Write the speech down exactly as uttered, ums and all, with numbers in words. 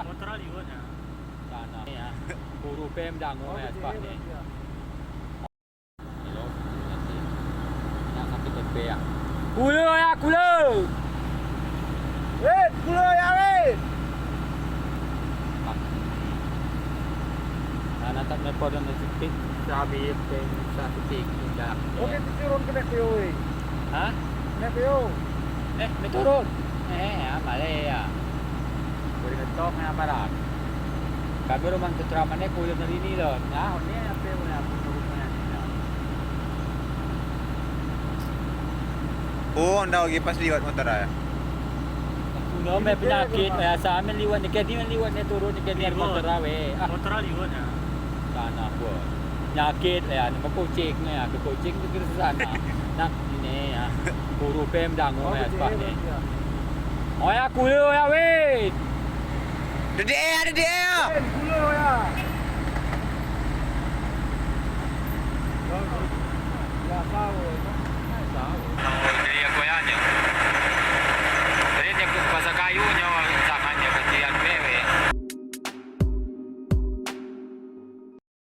Motor liwat ya. Sana ya. Huruf P meudangoe ya seupah ni. Hello. Nak sakit tempe ya. Kula ya, kula. Weh, kula ya, weh. Nah, nah, tak meupo dan sipit, sabi peng sa sipit indah. Oke, turun kena kuyo, weh. Hah? Kena kuyo. Eh, meuturun. Eh, ya, malé ya. Boleh ngetong ya barang. Kami rumah teutra mané kuyo dari ni loh. Nah, ini apa yang boleh aku turun ni? Oh, anda lagi pas liwat motor ya? Aku nama penyakit, ya, sama liwat ni, kadi liwat ni turun ni, kadi motor awé. Ah. Motor liwat ya. Sana pun. Penyakit ya, nama kucing ya, ke kucing tu kira sana. Nak ini ya. Huruf P meudangoe ya, seupah ni. Oh ya, kula ya, weh. Dedek ya, dedek ya. Kula ya. Ya, tahu.